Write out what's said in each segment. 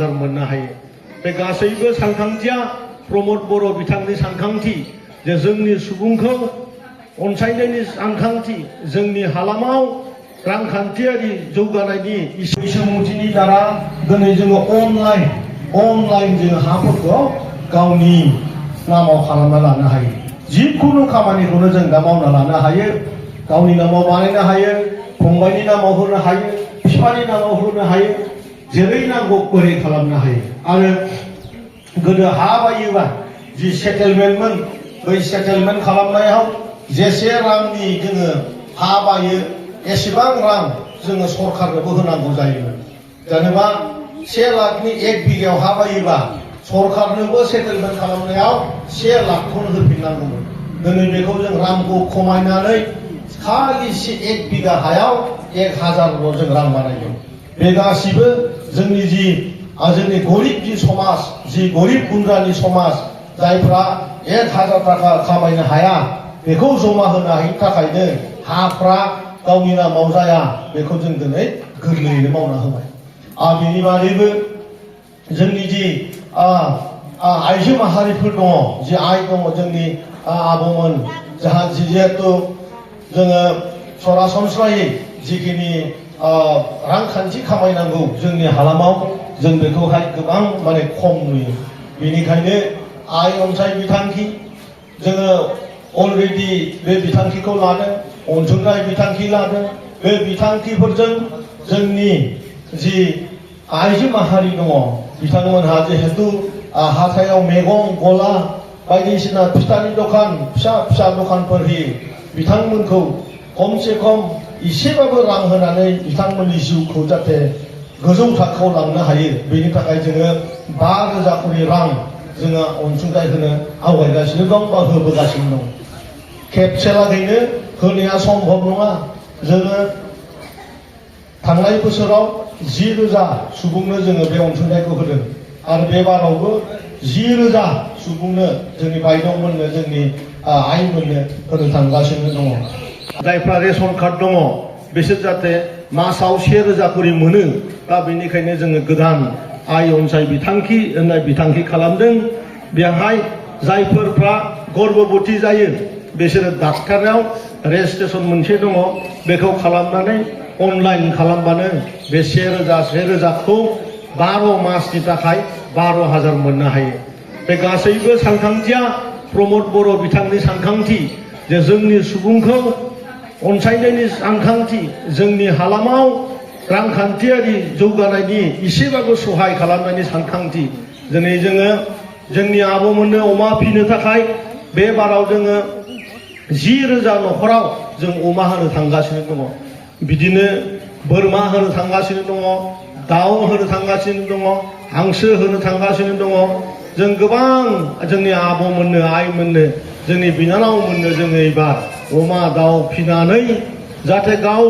हाजार मोननो हायो। बे गासैबो सानखांथिया प्रमद बर' बिथांनि सानखांथि जे जोंनि सुबुंखौ अनसायनायनि सानखांथि, जोंनि हालामाव रांखान्थियारि जौगानायनि इसोमुथिनि दारा दिनै जोङो अनलाइन जोङो हाफोरखौ गावनि नामाव खालामना लानो हायो। जिखुनु खामानिखौनो जों दा मावना लानो हायो, गावनि नामाव बानायनो हायो, फंबायनि नामाव होनो हायो, बिफानि नामाव होनो हायो, जेरै नांगौ ओरै खालामनो हायो। आरो गोदो हा बायोबा जि सेटेलमेन्टमोन, बै सेटेलमेन्ट खालामनायाव जेसे रांनि जोङो हा बायो एसेबां रां जोङो सरकारनोबो होनांगौ जायोमोन। जेनेबा 1 लाखनि 1 बिघायाव हा बायोबा सरकारनोबो सेटेलमेन्ट खालामनायाव 1 लाखखौनो होफिननांगौमोन। दिनै बेखौ जों रांखौ खमायनानै खालि 1 बिघा हायाव 1000ल' जों रां बानायदों। बे गासिबो जोंनि जोंनि गरिब समाज, गरिब गुन्द्रानि समाज, जायफ्रा 1000 थाखा खामायनो हाया, बेखौ जमा होनो हायिनि थाखायनो हाफ्रा गावनि नामाव जाया, बेखौ जों दिनै गोरलैयैनो मावना होबाय। बेनि बादैबो जोंनि आइजो माहारिफोर दङ, आइ दङ, जोंनि आब'मोन, जिहेतु जोङो सरासनस्रायै जिखिनि रांखान्थि खामायनांगौ जोंनि हालामाव, जों बेखौहाय गोबां खम नुयो। बेनिखायनो आइ अनसाय बिथांखि जोङो अलरेडि बे बिथांखिखौ लादों, अनसुंथाइ बिथांखि लादों। बे बिथांखिफोरजों जोंनि आइजो माहारि दङ, बिथांमोनहा जिहेतु हाथायाव मैगं गला बायदिसिना फिथानि दखान, फिसा फिसा दखानफोर होयो, बिथांमोनखौ खमसे खम एसेबाबो रां होनानै बिथांमोननि जिउखौ जाहाथे गोजौ थाखोआव लांनो हायो, बेनि थाखाय जोङो 5000 करि रां जोङो अनसुंथाइ होनो आवगायगासिनो दं बा होबोगासिनो दं। खेबसे लागैनो होनाया सम्भब नङा। जोङो थांनाय बोसोराव 10,000 सुबुंनो जोङो बे अनसुंथाइखौ होदों आरो बे बारावबो 10,000 सुबुंनो, जोंनि बायद'मोननो, जोंनि आइमोननो होनो थांगासिनो दङ। जायफ्रा रेशन कार्ड दङ बिसोर जाहाथे मासाव 1000 करि मोनो। दा बेनिखायनो जोङो गोदान आइ अनसाय बिथांखि होननाय बिथांखि खालामदों। बेवहाय जायफोरफ्रा गर्भबती जायो बिसोरो डाक्टारनाव रेजिस्ट्रेसन मोनसे दङ, बेखौ खालामनानै अनलाइन खालामबानो बे 1000खौ 12 मासनि थाखाय 12,000 मोननो हायो। बे गासैबो सानखांथिया प्रमद बर' बिथांनि सानखांथि जे जोंनि सुबुंखौ अनसायनायनि सानखांथि, जोंनि हालामाव रांखान्थियारि जौगानायनि एसेबाबो सहाय खालामनायनि सानखांथि। दिनै जोङो जोंनि आब'मोननो अमा फिनो थाखाय बे बाराव जोङो 10,000 न'खराव जों अमा होनो थांगासिनो दङ। बिदिनो बोरमा होनो थांगासिनो दङ, दाउ होनो थांगासिनो दङ, हांसो होनो थांगासिनो दङ। जों गोबां जोंनि आब'मोननो, आइमोननो, जोंनि बिनानावमोननो जोङो एबार अमा दाउ फिनानै जाहाथे गाव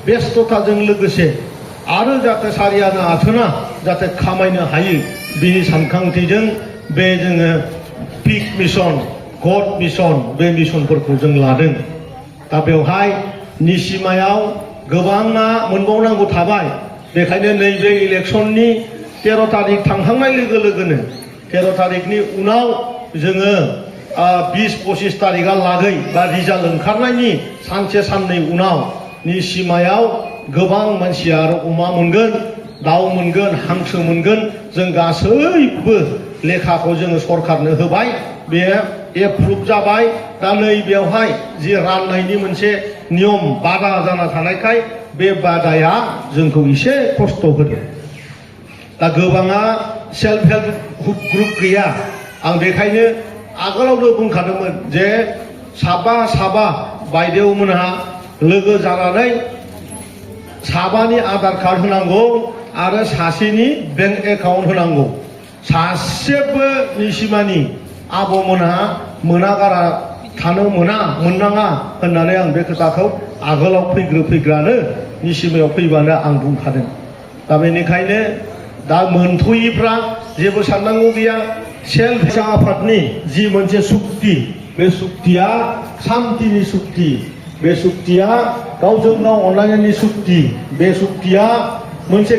बेस्थ'ताजों लोगोसे आरो जाहाथे सारियाना आथोना जाहाथे खामायनो हायो, बिनि सानखांथिजों बे जोङो पिग मिशन, गड मिशन, बे मिशनफोरखौ जों लादों। दा बेवहाय निसिमायाव गोबाङा मोनबावनांगौ थाबाय। बेखायनो नैबे इलेक्सननि 13 तारिख थांखांनाय लोगो लोगोनो 13 तारिखनि उनाव जोङो 20-25 तारिखा लागै बा रिजाल्ट ओंखारनायनि सानसे साननै उनाव निसिमायाव गोबां मानसिया आरो अमा मोनगोन, दाउ मोनगोन, हांसो मोनगोन। जों गासैबो लेखाखौ जोङो सरकारनो होबाय, बे एप्रुभ जाबाय। दा नै बेवहाय राननायनि मोनसे नियम बादा जाना थानायखाय बे बादाया जोंखौ एसे खस्थ' होदों। दा गोबाङा सेल्फ हेल्प ग्रुप गैया। आं बेखायनो आगोलावनो बुंखादोंमोन जे साबा बायदेवमोनहा लोगो जानानै साबानि आधार कार्ड होनांगौ आरो सासेनि बेंक एकाउन्ट होनांगौ। सासेबो निसिमानि आब'मोनहा मोनागारा थानो मोननाङा होननानै आं बे खोथाखौ आगोलाव फैग्रानो निसिमायाव फैबानो आं बुंखादों। दा बेनिखायनो दा मोनथ'यिफ्रा जेबो साननांगौ गैया। सेल्फ आफादनि जि मोनसे सुक्ति, बे सुक्तिया शान्तिनि सुक्ति, बे सुक्तिया गावजों गाव अनलायनायनि सुक्ति, बे सुक्तिया मोनसे